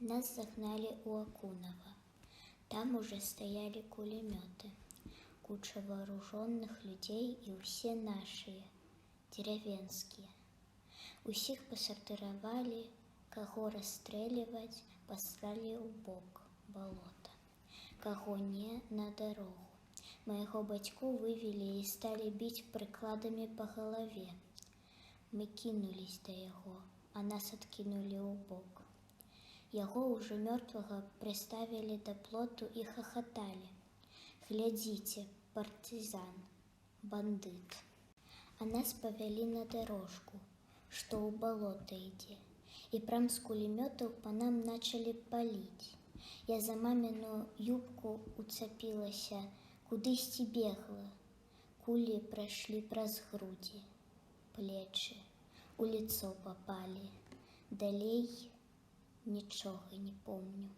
Нас загнали у Акунова. Там уже стояли кулеметы, куча вооруженных людей, и все наши, деревенские. Усіх пасартыравалі, каго расстреливать, послали ў бок балота, каго не, на дарогу. Майго бацьку вывелі і сталі біць прыкладамі па галаве. Мы кінулись да яго, а нас адкінулі ў бок. Яго ўжо мёртвага прыставілі да плоту і хахаталі: «Глядзіце, партызан, бандыт». А нас павялі на дарожку, што ў балота ідзе. І прям з кулемётаў па нам началі паліць. Я за маміну юбку уцапілася, кудысьці бегла. Кулі прайшлі праз грудзі, плечы, у лицо попали. Далей нічога не помню.